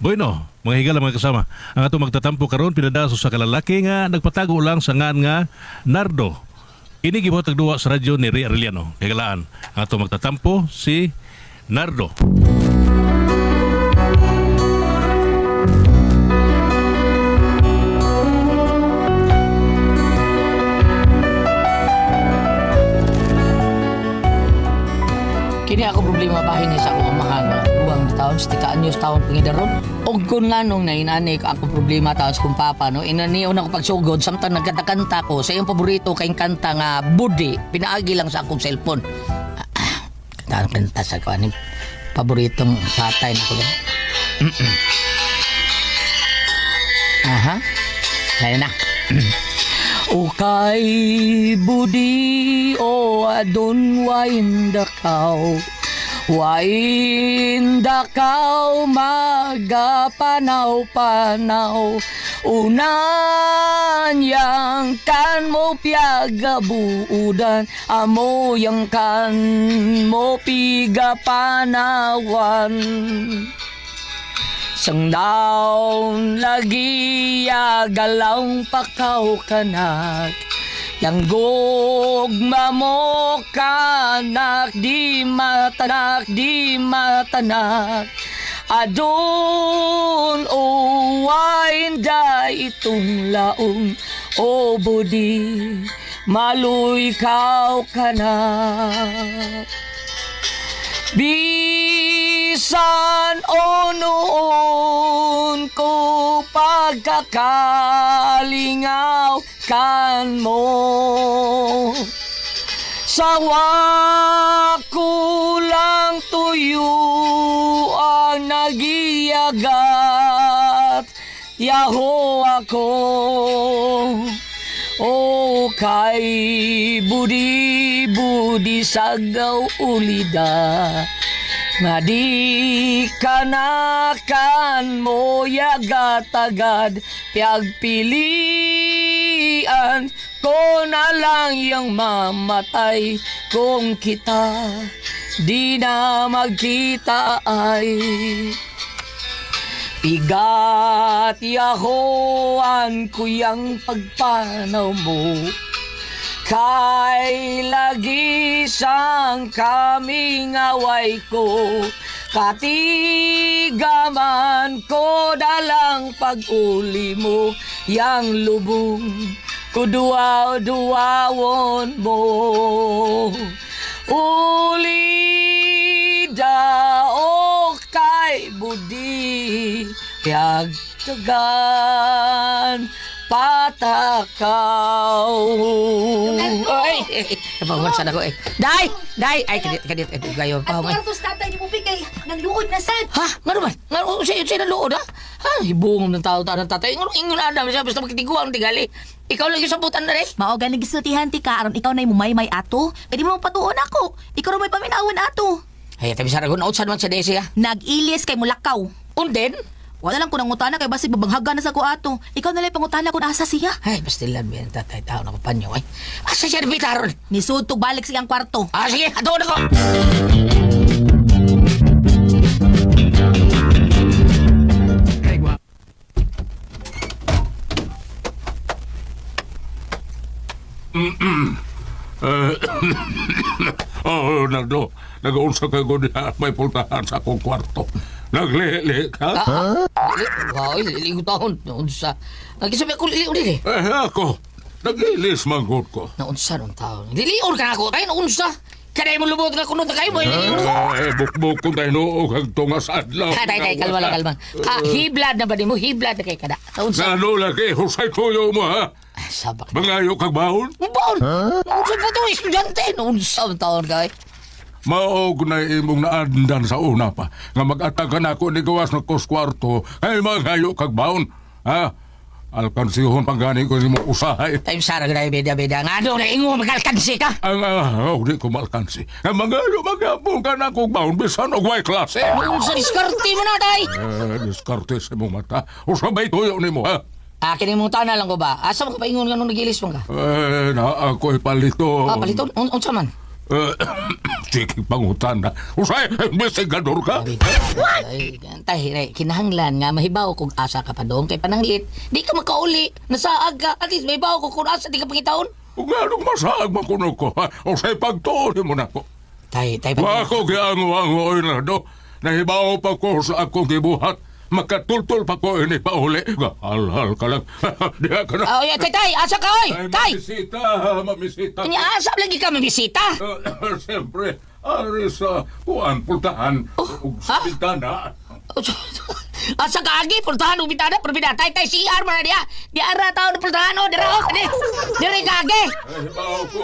Bueno, mga higala, mga kasama, ang atong magtatampo karon pinadaso sa kalalaki nga nagpatago lang sa ngan nga Nardo. Kini gibuhat og duwa sa radyo ni Ray Arellano. Kagalaan, ang atong magtatampo si Nardo. Kini ako problema bahin ni sa akong amahan mga buwang taon sa tika anyos taon pangidaron. Og kun nganong nainani ko ako problema taon sa kong papa no, inaniyon ako pagsugod samtang nagkanta ko sa iyong paborito kay kanta nga Budi, pinaagi lang sa akong cellphone. Ah, kanta kanta sa ko ani paboritong tatay na ko. Aha. Kaya na. O kay budi o adon wain dakaw wain dakaw magapanaw-panaw unan yang kan mo piagabuudan amo yang kan mo pigapanawan. Sang daon lagi galaw pakaw kanak Yang gugma mo kanak di matanak di matanak. Adon o wain da itong laong o budi maluy kaw kanak. Bisan o noon ko pagkakalingaw kan mo. Sawa kulang tuyo ang nagiyagat, yaho ako. O kay budi budi sagaw ulida nga di kanakan mo yagat agad piagpilian ko na lang yang mamatay kung kita di na magkita ay. Pigat yahoan ko yang pagpanaw mo. Kay lagi sang kaming away ko. Katigaman ko dalang pag-uli mo. Yang lubong kuduaw-duawon mo. Uli dao kay budi Piagtagan patakaw. Ay, napawansan ako eh. Day! Day! Ay, kadit, kadit. Eh, gayo pa. At artos tatay ni Pupi kay nangluod na sad. Ha? Nga naman? Nga sa luod ha? Ha? Hibungom ng tao tao ng tatay. Nga ingon na siya basta magtiguang tingali. Ikaw lang yung sabutan na rin. Mao gani gisultihan ti ka aron ikaw nay mumaymay ato. Pwede mo patuon ako. Ikaw ra may paminawon ato. Ay, tabi sa ragon. Outsan man sa desi ha. Nag-ilis kay mulakaw. Unden? Wala lang ko nangutana kay basig babanghaga na sa ko ato. Ikaw na lang pangutana kung asa siya. Ay, pastilan ba yan tatay tao na ko panyo ay. Asa siya bitaron? Nisudtog balik siyang kwarto. Ah, sige, ato na ko. Oh, Nardo, nag-unsa ka ko diha, may pultahan sa akong kwarto. Naglihi ka? Ah, ah, ay, liligo taon. Naunsa. Nagisabi ako, liligo din eh. Eh, ako, nag-ilis manggod ko. Naunsa nung taon. Lilion ka ako. Ay, naunsa. Kanay mo lubot nga kuno ta kayo mo. Lilion ko. Eh, bukbuk kong tayo noog ang tungas adlaw. Ah, tay, tay, kalma lang, kalma. Ah, hiblad na ba ni mo? Hiblad na kay kada. Naunsa. Ano lagi, husay tuyo mo ha? Ah, sabak. Mangayo kag baon? Baon! Naunsa pa to, estudyante. Naunsa ang taon ka eh. Maog na imong naandan sa una pa. Nga mag-atakan ako ni gawas ng kos kwarto, ay mangayo kag baon. Ha? Alkansihon panggani ko nimo usahay. Time sara gray beda beda. Nga doon na ingo magalkansi ka. Ang oh, di ko maalkansi. Nga mangayo magyapon ka na kog baon bisan og way klase. Naunsa diskarte mo na tay. Eh, diskarte sa imong mata. Usabay tuyo nimo ha. Akin imong tana lang ko ba? Asa mo ka paingon nga nung nagilis mo ka? Eh, na ako'y palito. Ah, palito. Unsa man? Sige, pangutan na. Usay, investigador ka. Ay, tay, re, kinahanglan nga mahibaw kung asa ka pa dong kay pananglit. Di ka makauli. Nasaag ka. At least mahibaw ko kung asa di ka pangitaon. Kung anong masaag makuno ko, ha? Usay pagtuon mo na ko. Tay, tay, Wa ko giango-ango na do. Nahibaw pa ko sa akong gibuhat. Makatultul pa ko ini pauli. Halhal ka lang. Diha ka na. Oh, yeah, tay, tay, asa ka, oy! Ay, Tay! mamisita, mamisita. Nya, asa lagi ka mabisita? Siyempre, ari sa kuan pultahan ug ha? sa bintana. Asa ka agi, pultahan og bitana, pero bida, tay, tay, CR man na diya. Di ara tao na pultahan, oh, dira, oh, kani. Diri ka agi. Ay, hibaw ko,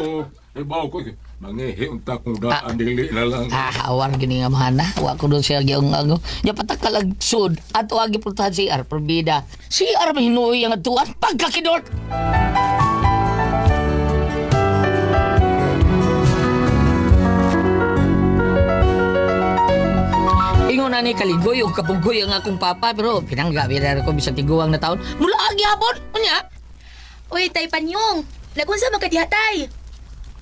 hibaw ko. Mangihi unta kong daan dili na lang. Ah, awar gini nga mahana. Wa ko doon siya giong ango. Nya patakalag sud ato agi pultahan CR perbida. CR mahinuoy ang atuan pagkakidort. Ingon na ni kaligoy og kapugoy ang akong papa pero pinanggabi na ko bisag tiguang na taon. Mula agi hapon. Unya. Uy, tay Panyong. Lagunsa man ka diha, tay.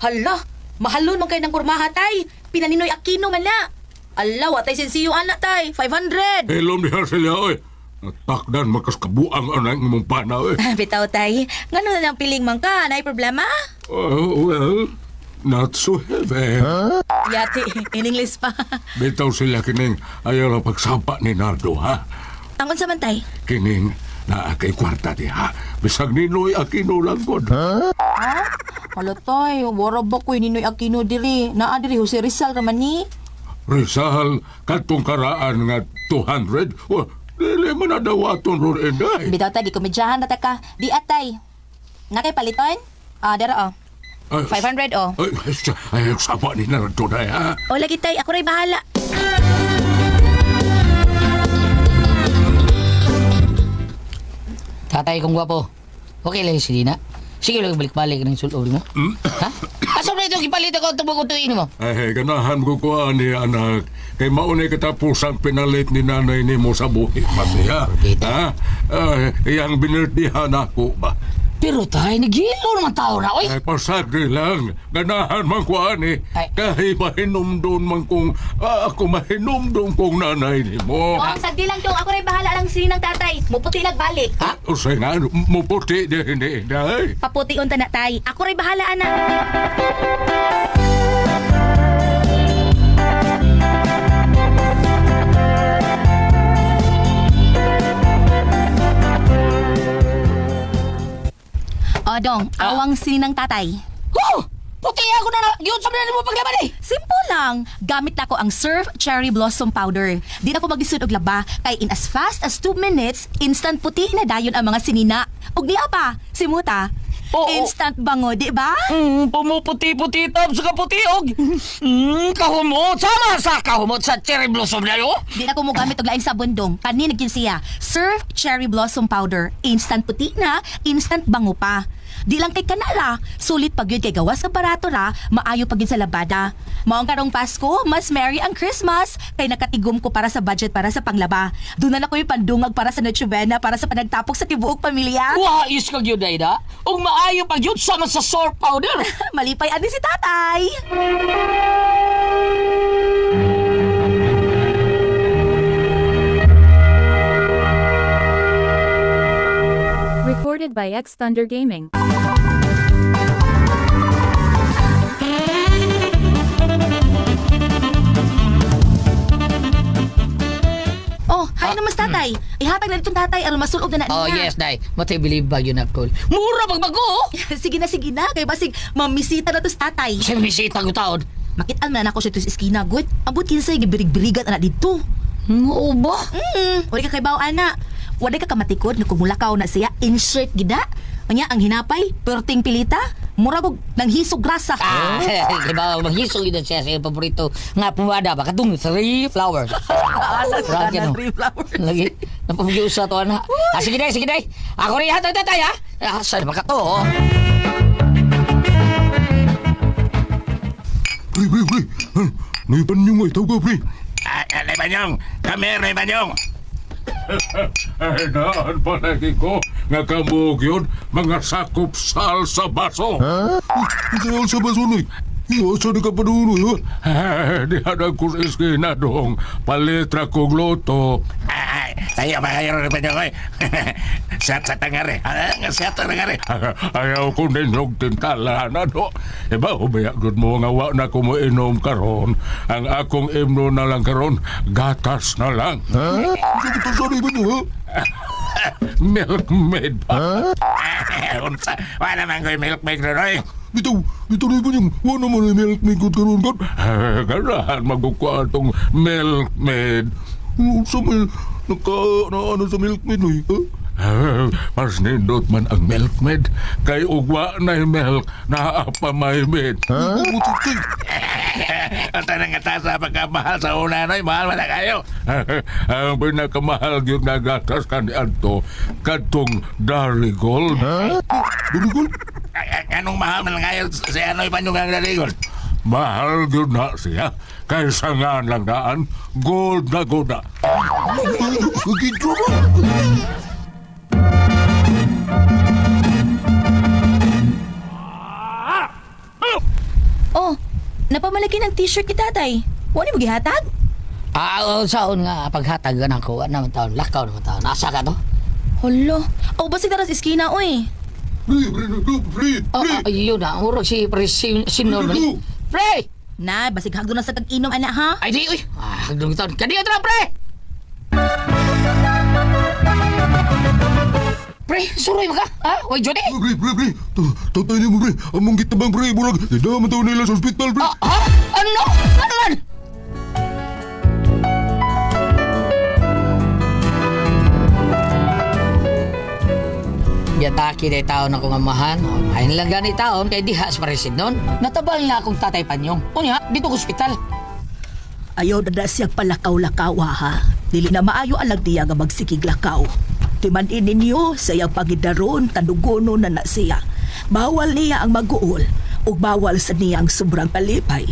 Hala, mahalon man kay ng kurmaha, tay. Pinaninoy Aquino man na. Ala, wa tay sensiyo ana, tay. 500. Hilom diha sila, oy. Natakdan magkaskabuang anang imong pana, oy. Bitaw, tay. Ngano na lang piling man ka? Naay problema? Oh, well, not so heavy. Yati, in English pa. Bitaw sila kining ayaw na pagsapa ni Nardo, ha? Ang unsa man, tay? Kining naa kay kwarta diha. Bisag ni Noy Aquino lang god. Ha? Hala, tay. Wara ba ko'y Ninoy Aquino diri? Naa diri Jose Rizal raman ni. Rizal, katong karaan nga 200, wa, dili man na dawaton ron inday. Bitaw, tay. Gikomedyahan na ta ka. Di atay. Na kay paliton? Ah, dara oh. Ay, 500 oh. Ay, ay, ay, sapa ni Nardo na, ha? O lagi tay, ako ray bahala. Tatay kong gwapo. Okay lang si Dina. Sige lang balik-balik ng sulod mo. Ha? Asa ba ito gipalit ako tubog utuin mo? Ay, ganahan ko ko ani anak. Kay maunay katapusang pinalit ni nanay nimo sa buhi pa siya. Peter. Ha? Ay, iyang binirtihan ako ba? Pero tay, naghilo naman tao na, oy. Ay, pasagdi lang. Ganahan man ko ani. Ay. Kahit mahinumdum man kung, ako mahinumdum kong nanay nimo. Oh, sagdi lang dong. Ako ray bahala lang sininang tatay. Muputi lang balik. Ha? Usay nga, muputi di hindi, day. Paputi unta na tay. Ako ray bahala ana. O dong, awang sininang tatay. Oh! Puti ako na na! Yun sa mo paglaban eh! Simple lang. Gamit na ko ang Surf Cherry Blossom Powder. Di na ko maglisod og laba kay in as fast as 2 minutes, instant puti na dayon ang mga sinina. Ug niya pa, simuta. Oo. Instant bango, di ba? Pumuputi-puti tab sa kaputiog. Kahumot. Sama sa kahumot sa cherry blossom na yo. Di na ko mo gamit og laing sabon dong. Kani nagyun siya. Surf Cherry Blossom Powder. Instant puti na, instant bango pa. Di lang kay kanala, sulit pag yun kay gawas sa barato ra, maayo pag yun sa labada. Maong karong Pasko, mas merry ang Christmas kay nakatigom ko para sa budget para sa panglaba. Doon na ko yung pandungag para sa Noche Buena para sa panagtapok sa tibuok pamilya. Wais ka gyud ay da. Ug maayo pag yun sama sa sore powder. Malipay ani si tatay. Recorded by X Thunder Gaming. Oh, hi naman tatay. Ihatag na ditong tatay aron masulog na na Oh niya. yes, day. Matay believe ba yun ako? Mura magbago. oh. Sige na, sige na. Kay basig, mamisita na to sa tatay. Sa bisita ko taon. Makitaan man ako siya to sa iskina, good. Ambot kinsay gibirig-birigan ana didto. Oo ba? Wala ka kay baw ana. Wala ka kamatikod nga kung mulakaw na siya, insert gida. Unya ang hinapay, perting pilita, mura kog nanghisog grasa. Ah, di ba, maghisog yun siya sa iyong paborito nga pumada ba? Katong three flowers. Ala Frank, ano? three flowers. Lagi, napamag-iusa to, ana. Ah, sige day, sige day. Ako rin hatag tatay, ha? Ah, saan ba ka to, oh? Pre, pre, pre. Naipan niyo nga itaw ka, pre. Ah, Ray Banyong! Come here, Ray Banyong! Ay, naan palagi ko nga kamog yun, mga sakop sal sa baso. Huh? Sal sa baso, Noy. Asa di ka paduno, ha? Diha na ko sa eskina dong. Palitra kog loto. Ay, sayo ba kayo rin Banyong, oy? Siat sa tangare. Ah, siat sa tangare. Ayaw ko ninyong tintala na do. Iba, humaya gud mo nga wa na ko mo inom karon. Ang akong imno na lang karon, gatas na lang. Ha? Sorry ba niyo, ha? Milkmaid pa. Unsa? Wala man ko'y milkmaid ron, oy. Bitaw, bitaw na ba niyang, wala man ay milkmaid gud karon gud. Ganahan magkukuha tong milkmaid. Unsa may naka, na ano sa milkmaid, oy? Ha? Mas nindot man ang milkmaid kay ugwa na milk naa pa may maid. Ha? Ang tanang nga tasa pagkamahal sa una, noy. Mahal man na kayo. Ang pinakamahal gyud nga gatas kaniadto kadtong Darigold. Ha? Darigold? Ay, ay, anong mahal man kayo si Anoy Banyong ang Darigold? Mahal gyud na siya. Kaysa nga lang daan, gold na gold na. Oh, napamalaki ng t-shirt ni tatay. Wala mo gihatag? Ah, oo, saon nga paghatag na ako, ano man taon, lakaw naman taon. Asa ka to? Hala. Oh, basig na sa iskina, oy. Pre, pre, pre, Oh, pre. ah, ayun na, murag si pre si sinor man. ni. Pre! Na, basig hagdo na sa kag-inom, ana, ha? Ay di, uy. Ah, hagdong taon. Kaniya na, pre! Pre, suroy mo ka? Ha? Uy, Johnny? Pre, pre, pre. Tatay niyo mo, pre. Among gitabang, pre. Murag, daman taon nila sa ospital, pre. Ah, ha? Ano? Ano man? Yataki day taon akong amahan. Ayun lang gani taon kay diha sa paresid nun. Natabal na akong tatay Panyong. Unya, dito ko ospital. Ayaw na na siyang palakaw-lakaw ha. Dili na maayo alag niya nga magsigig lakaw. Timan-in ninyo sa iyang pangidaron, tanugono na na siya. Bawal niya ang maguol ug bawal sa niya ang sobrang palipay.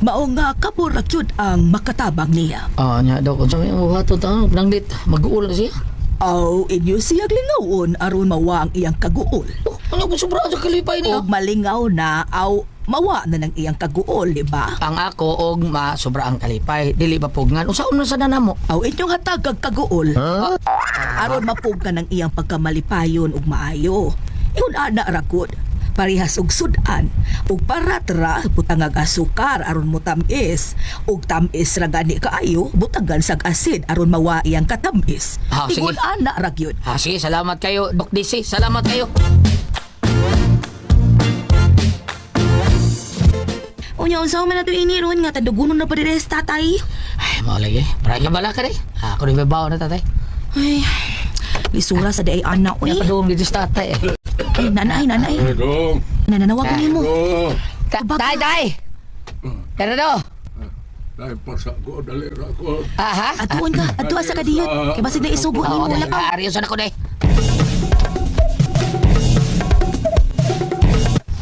Mao nga kapurak yun ang makatabang niya. Ah, nya daw kung sa may buhaton taon, nanglit mag-uul na siya. Aw, inyo siyang lingawon aron mawa ang iyang kaguol. Oh, ano kung sobra sa kalipay niya? Ug malingaw na aw mawa na ng iyang kaguol, di ba? Ang ako og ma sobra ang kalipay, dili ba pugnan? Unsaon man sa namo? Aw inyong hatag ang kaguol. Aron mapug ka ng iyang pagkamalipayon ug maayo. Ingon ana ra gud. Parehas og sudan ug paratra butangag asukar aron mo tamis ug tamis ra gani kaayo butangan sag asid aron mawa iyang katamis. Ah, sige. Ingon ana ra gyud. Ah, sige, salamat kayo, Doc DC. Salamat kayo. Unya, unsa man na to ini ron nga tadugunon na pa dire sa tatay. Ay, mao lagi. Para ka bala ka rin. Ah, ako rin may baon na tatay. Ay, lisura sa day ana, oy. Napadoong dito sa tatay eh. Ay, nanay, nanay. Dong, Nananawagan nimo. dong. Tay, tay! Tara do! Dahil pasa ko, dali ra ko. Aha! Atuon ka, atuan sa kadiyot. Kay basig na isugo Oo, nimo day. lakaw. Ah, ariyosan ako, day.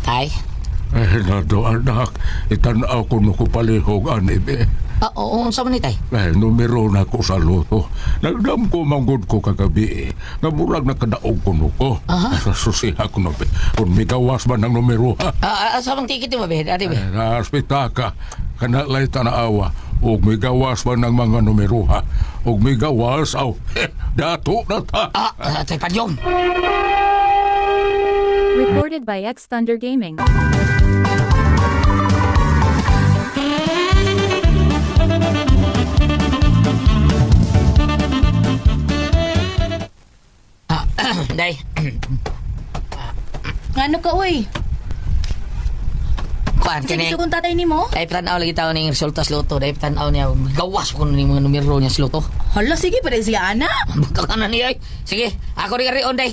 Tay? Eh, nado, anak. Itanaw ko no ko palihog, ani, be. Ah, oo, unsa man ni tay? Eh, numero na ko sa loto. Nagdam ko manggod ko kagabi eh. Nga murag nakadaog ko no ko. Aha. Sa susiha ko no be. Kung migawas man ang numero ha. Ah, ah, asa bang ticket mo, be? Ate, be? Eh, Naspitaka. Kana lay tanaawa. Og migawas man ang mga numero ha. Og migawas aw. Eh, dato na ta. Ah, ah, tay Panyong! Recorded by X Thunder Gaming. Ah, day. Ngano ka, oy? Kuan, Sige, kini. sugong tatay nimo? Day, tanaw lagi tao ning resulta sa loto. Day, tanaw niya. Gawas ko ning mga numero niya sa loto. Hala, sige pa siya, ana. Baka ka na niya. eh. Sige, ako rin karion, day.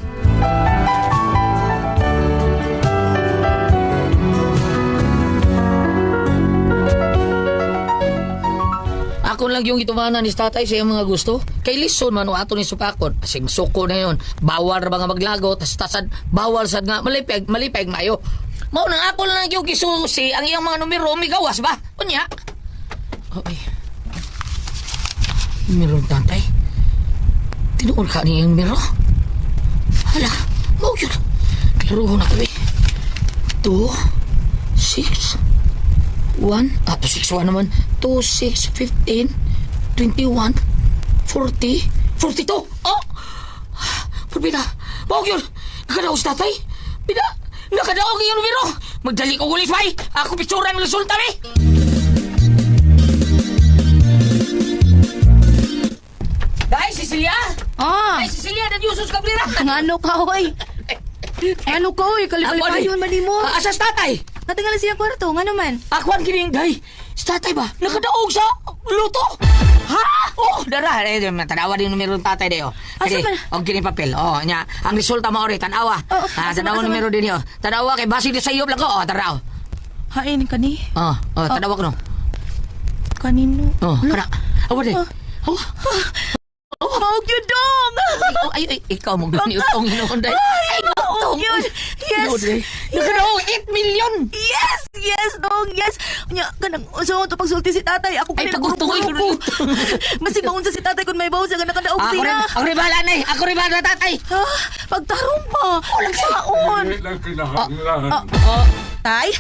Ako lang yung gitumanan ni tatay sa iyang mga gusto. Kay lison man o ato ni supakon. Kasing suko na yun. Bawal ra ba nga maglago. Tas tasad, bawal sad nga. Malipeg, malipeg mayo. Mao nang ako lang yung gisusi ang iyang mga numero migawas ba? Unya. Oy. Numero ni tatay. Tinuol ka niya yung numero. Hala, mao yun. Klaro na kami. 2, 6, 1, 2, 6, 1 naman. 2, 6, 15, 21, 40, 42. Oh! Pero bida, mao yun. Nakadaog si tatay. Bida, nakadaog yung numero. Magdali ko gulis, bay. Ako picturean ang resulta, bay. Dai, Cecilia! Ah, Ay, Cecilia, nagyusos ka, Blira! ngano ka oy? Ngano ka oy? Kalipalipayon man nimo. Ah, Asas tatay! Natingala siya kwarto, ngano man? Ako ang kining, day! Si tatay ba? Nakadaog sa luto! Ha? Oh, dara. Eh, tanawa din numero ng tatay dayo. Asa man? Og kini papel. Oh, nya. Ang resulta mo ori tanawa. Oh, Ah, asa man, tanawa asa man? numero din yo. Tanawa kay basi di sa iyo lang ko. Oh, tanaw. Hain kani. Oh, oh, tanawa ko no. Kanino? Oh, kana. Awa di. Oh. Awa. Maog yun dong! Oh, ay, ay, ikaw mo gani utong hinuon day. Ay, maog yun! Yes! Nakadaog 8 million. Yes! Yes, dong! Yes! Nya, kanang, unsa to pagsulti si tatay? Ako Ay, kanina pagutong ko. Masig maunsa si tatay kung may bawo siya nga nakadaog Ako rin, siya. ako rin bahala nay. Ako rin bahala tatay. Ha? Pagtarong pa! Saon! Dili lang kinahanglan. Oh, Tay?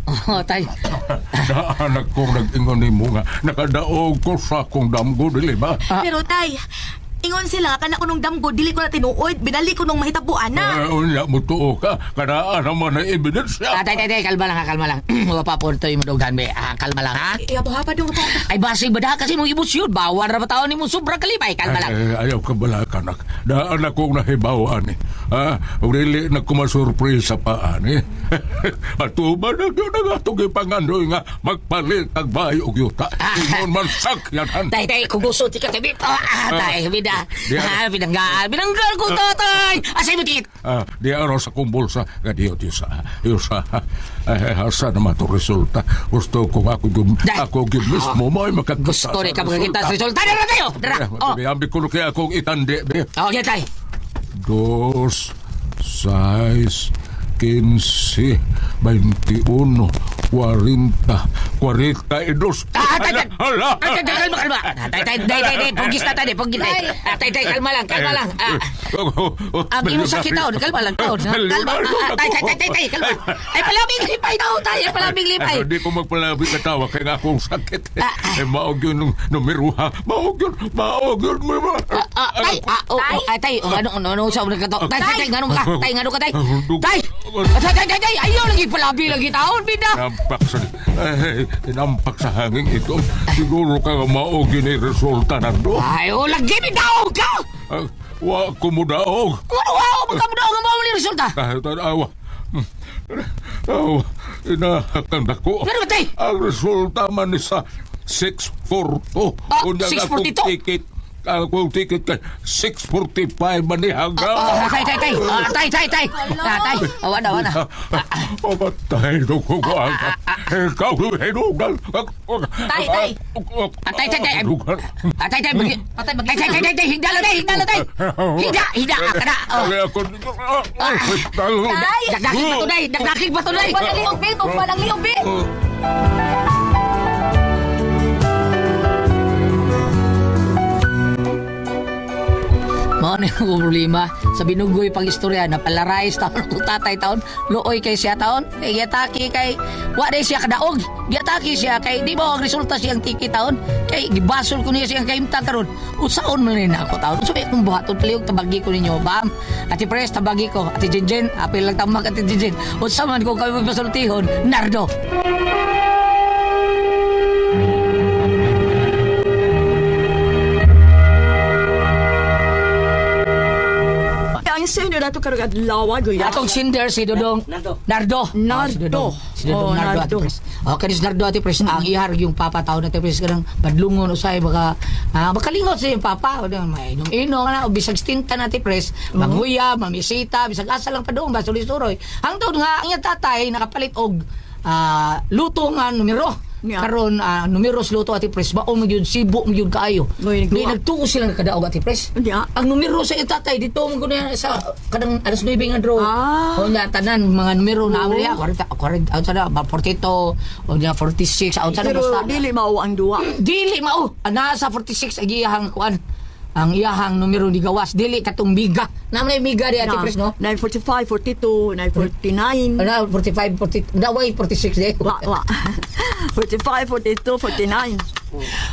oh, tay. Daan ako nag-ingon nimo nga nakadaog ko sa akong damgo dili ba? Pero tay, ingon sila kana ko nung damgo dili ko na tinuod, binali ko nung mahitabuan na. Eh, unya mo tuo ka kanaan naman ang ebidensya. Ah, tay, tay, tay, kalma lang ha, kalma lang. Wa pa po ito yung madughan, be. Ah, kalma lang ha. Iya po pa dong pa. Ay, basig ba da kasi mong emosyon? Bawal ra ba taon ni mo sobra kalipay? Kalma lang. Eh, ayaw ka bala kanak. Daan akong nahibaw ani. Ah, dili na ko masurpresa pa ani. Atuman na gyud ang atong ipangandoy nga magpalit ang bayo og yuta. Ingon man sakyanan. Tay, tay, kung gusto, tika, tabi. Ah, ah, tay, bida. Di, Ah, binanggaan. Binanggaan ko, tatay! Asay mo, tit. Ah, di araw sa kong bulsa nga diyo diyo sa diyo sa eh, asa naman to resulta. Gusto ko nga ako gyud Dai. ako gyud mismo may makakita. Gusto rin ka makakita sa resulta. Dara tayo! Dara! Oh, Ambi ko kaya akong itandi be. okay, tay. Dos, seis, 15, 21, 40, 42. Ah, tay, tay. Hala, Tay, tay, tay, kalma, kalma. Ah, tay, tay, tay, tay, tay, pugis na, tay, pugis, tay. Ah, tay, tay, kalma lang, kalma lang. Ah, ang imong sakit taon, kalma lang taon. ha? Kalma. Ah, tay, tay, tay, tay, tay, kalma. Ay, palabing lipay taon, tay. Ay, palabing lipay. Hindi ko magpalabing katawa kaya nga akong sakit. Ah, ah. Eh, maog yun nung numero ha. Maog yun, maog yun. Ah, ah, tay, ah, oh, oh, ay, tay, oh, ano, ano, ano, sa ka to? Tay, tay, tay, ngano ka? Tay, ngano ka, tay? Tay! Ah, tay, tay, tay, tay, ayaw, lagi palabi, lagi taon, bida. Tinampak sa, eh, tinampak sa hangin ito. Siguro ka nga maog yun yung resulta na do. Ay, oh, lagi, bida, ka! Ah, wa ko mo daog. Ano, wow, magkamudaw nga mawali resulta. Kahit awa. Awa, inahakang dako. Pero, tay! Ang resulta man ni sa 642. Ah, Unya nga akong 642? ticket. Akong ticket kay 645 man ni hanggang. Ah, tay, tay, tay, ah, tay, tay, tay, ah, tay, awa na, awa na. Oh, patay no ko ko ang. Ikaw hinugal. Tay, tay. Ah, tay, tay, tay. Ah, tay, tay, Patay, tay, tay, tay, tay, tay, higda lang, tay, higda lang, tay. Higda, higda, ah, kana, oh. Tay! Dagdaking pa to, day, dagdaking pa to, day. Tugpa ng liog, be. Tugpa ng liog, be. Mao na yung problema sa binugoy pag istorya na palarais taon ko tatay taon luoy kay siya taon kay giatake kay wa day siya kadaog giatake siya kay di ba ang resulta siyang tiki taon kay gibasol ko niya siyang kahimtang karon usaon man rin ako taon so akong buhaton palihog tabagi ko ninyo bam Ate Pres tabagi ko Ate Jinjin apil lang tambak Ate Jinjin unsa man ko kami pasultihon Nardo. Ang sender nato karong adlaw guya. Atong sinder si Dodong Nardo. Nardo. Nardo. Oh, si Dodong, si Dodong Oh, Nardo. Ate Nardo. Pres. Oh, kanis Nardo Ate Pres, ang ihar yung papa taon Ate Pres kanang badlungon usay baka makalingot sa iyong papa, ano may inom inom na o bisag stinta na Ate Pres, manguya, mamisita, bisag asa lang padung ba suloy-suroy. Hangtod nga ang iyang tatay nakapalit og luto nga numero. Yeah. Karon numero sa luto Ate Pres, mao man gyud sibo man gyud kaayo. Uy, Di nagduwa. nagtuo sila nakadaog Ate Pres. Yeah. Ang numero sa iyang tatay dito mo kuno sa kanang alas 9 nga draw. Ah. O nga tanan mga numero na amo niya 40 40 out sa na 42 o niya 46 out sa na Pero basta. dili mao ang duwa. Dili mao ana sa 46 ang iyang kuan. Ang iyahang numero ni gawas dili katong miga. Naman ay miga di, Ate Pres, no? 945, 42, 949. Ano, 45, 40, na, way 46 di. Wa, wa. 45, 42, 49.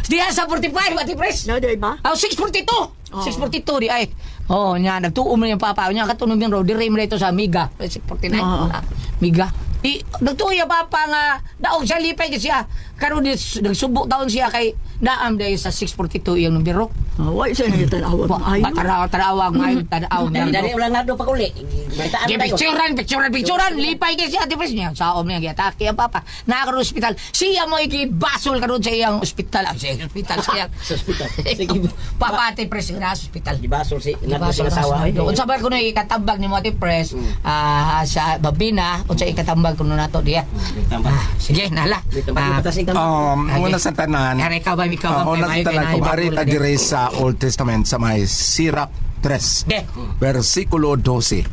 Diya sa 45, Ate Pres. No, di ba? Ah, 642. 642 di ay. Oh, nya nagtuo man yung papa nya katong numero diri man ito sa miga. 649. Oo. Ah, miga. Di nagtuo ya papa nga daog siya lipay kay siya. Karon di nagsubo taon siya kay naam dahil sa 642 iyang numero. Oh, wa siya nang tanawa. Wa Ayo. tanaw tanaw maayo tanaw. Dali wala nga do pa uli. Balitaan Di tayo. picturean, picturean, picturean. Lipay kay siya, Ate Pres niya. Sa niya, giatake ang papa. Nakaroon ospital. Siya mo ikibasol karon sa iyang ospital. Ah, sa iyang ospital. Sa iyang Sa ospital. Sige. Papa, Ate Pres, nga sa ospital. Gibasol si Diba, nato sa asawa. Unsa ba kuno ikatambag nimo, Ate Pres, sa Babina, unsa ikatambag kuno nato diya? Tambag. Ah, sige, nala. Ah, Una sa tanan. Yari, ikaw ba, ikaw ba? Una sa May- tanan, may- kung may- ari ta dire sa Old Testament sa may Sirach 3, De. versikulo 12.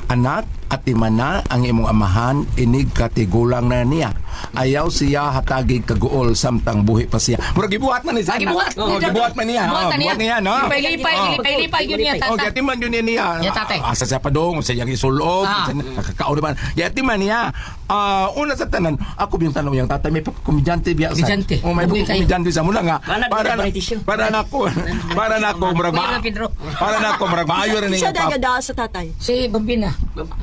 Anak, at imana ang imong amahan, inig katigulang na niya. Ayaw siya hatagig kaguol samtang buhi pa siya. Murag gibuhat man ni sana. Gibuhat. Oh, gibuhat man niya. Gibuhat Oh, na niya. gibuhat niya, no? Lipay-lipay, Oh. lipay-lipay yun niya, Oh, tata. gati man yun niya. Ya, tatay. Asa siya pa dong, sa iyang isulob, Ah. nakakaon man. Gati man niya. Ah, una sa tanan, ako biyang tanong yang tatay may pagkomedyante biya sa. Komedyante. Oh, may Buhi kayo. pagkomedyante sa muna nga. Wala, Para na, di para na ako, para na ako murag Kuya ma. na, Pedro. Para na ako murag maayo rin Siya niya. dahil da sa tatay. Si Babina.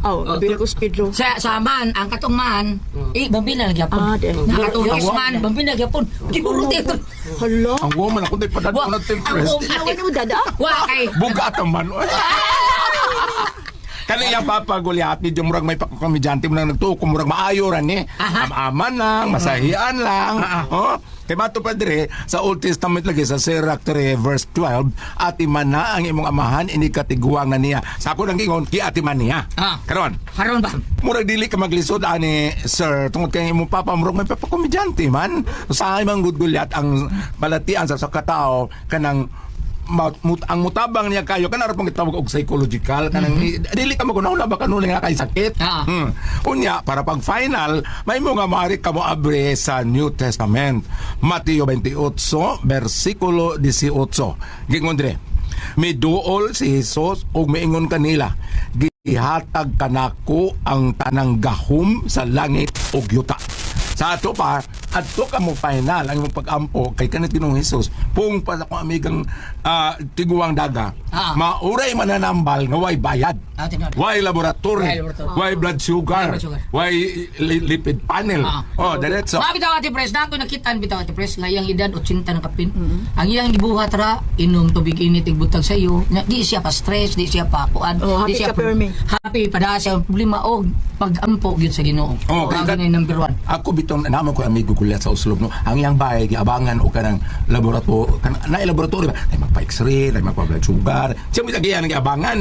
Oh, oh. Ko si Pedro. Sa man, ang katong man, eh, Babina lagi yapon. Ah, di. Ang katong yes man, Babina lagi yapon. Giburo dito. Hala. Ang woman ako di pa Wa, na ang tempress. woman. Nawa mo dada. Wa kay Bugat ang man. Kani yang papa Goliath, medyo murag may pagkomedyante mo nang nagtuo, kung murag maayo ra ni. Aha. Amaman lang, masahian lang. Oh, kay mato pa dire sa Old Testament lagi sa Sirach 3 verse 12, ati man na ang imong amahan ini katiguang na niya. Sa ako nang gingon, ki ati man niya. Ah. Karon, Karon ba? murag dili ka maglisod ani sir tungod kay imong papa murag may papakomedyante man sa imong good Goliath ang balatian sa katao kanang ang mutabang niya kayo kanang pong gitawag og psychological kanang dili ka magunahuna ba kanunay nga kay sakit. Unya para pag final may mo nga maari ka mo abre sa New Testament, Mateo 28 versikulo 18. Gingon dire, miduol si Jesus ug miingon kanila, "Gihatag kanako ang tanang gahom sa langit ug yuta." Sa ato pa, adto ka mo final ang imong pag-ampo kay kanit Ginoong Hesus pung pa sa akong amigang tiguang daga. Mauray mananambal nga way bayad. Ah, tinuod. Way laboratory, Way laboratory. way blood sugar, Way blood sugar. way lipid panel. Oh, diretso. Mga bitaw, Ate Pres, na ako nakitaan bitaw, Ate Pres, nga iyang edad 80 na kapin. Ang iyang gibuhat ra inom tubig init igbutag sa iyo. Nga, di siya pa stress, di siya pa kuan, Oh, di happy siya ka, Permi. Happy pa da siya ang problema og pag-ampo gyud sa Ginoo. Oh, Mao kay gyud ang number one. Ako bitong naman ko amigo ko sa Oslo no. Ang iyang bahay giabangan o kanang laboratory kan na laboratory ba ay magpa X-ray, ay magpa blood sugar. Siya mo giyan ang giabangan.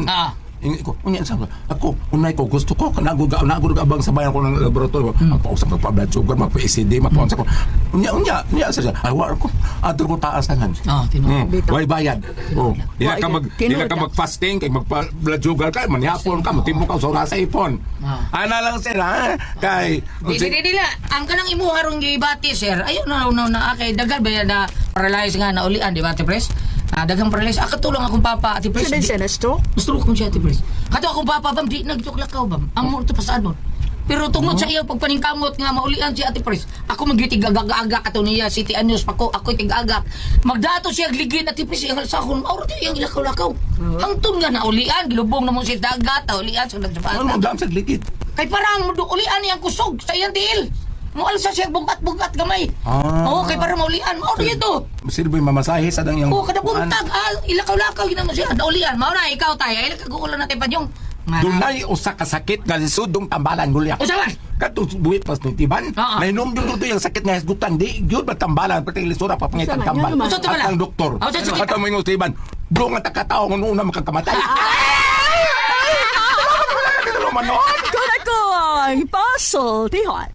Ingon ko, unya sa ako, unay ko gusto ko kana go na go abang sa bayan ko ng laboratory. Magpausap magpa blood sugar, magpa ECD, magpa ko. Unya unya, unya sa siya. Ay wa ko. Adto ko taas tangan. Ah, tinuod. Way bayad. Oh, dili ka mag Tinuod dili ka na. mag-fasting kay magpa blood sugar ka, manihapon ka, matimo ka sa oras sa ipon. Ana lang sila ha? Kay Di di di di la, ang kanang imuha rong gibati sir. Ayo na na na kay dagan ba yan na paralyze nga na ulian di ba, Ate Pres? Ah, daghang paralyze. Ah, katulong akong papa, Ate Pres. Siya din siya na stroke. Stroke mo siya, Ate Pres. Kato akong papa, bam, di nagtuklakaw, bam. Ang mo ito pasaan mo. Pero tungod sa iyo pagpaningkamot nga maulian si Ate Pres. Ako magyud tig-aga-aga kato niya City Anyos pa ko ako tig-aga. Magdato siya ligid Ate Pres iyang alsakon. Auro di iyang ilakaw-lakaw. Hangtod nga naulian gilubong na mo siya dagat, naulian sa nagsabata. Ano dam sa ligid? Kay parang ulian niyang kusog sa iyang tiil. Mualsa siya bungkat-bungkat gamay. Ah. Oo, kay para maulian. Mao di ito. Sino ba yung mamasahe sa dang yung Oo, kada buntag, ilakaw-lakaw yun naman siya. Naulian. Mao na, ikaw tayo. Ay, kagugula natin pa yung. Dunay usa ka sakit nga lisodong tambalan gulya. Usa man? Katong buhit pas ni tiban. Oo. Nainom jud to yung sakit nga hisgutan di gyud ba tambalan pati lisod pa pangitan Usa man, tambal. yun naman. Usa to pala? At ang doktor. Ah, usa sakit? At ang moingon tiban. Do nga takatao nga una makakamatay. Kung ako ang pasultihan.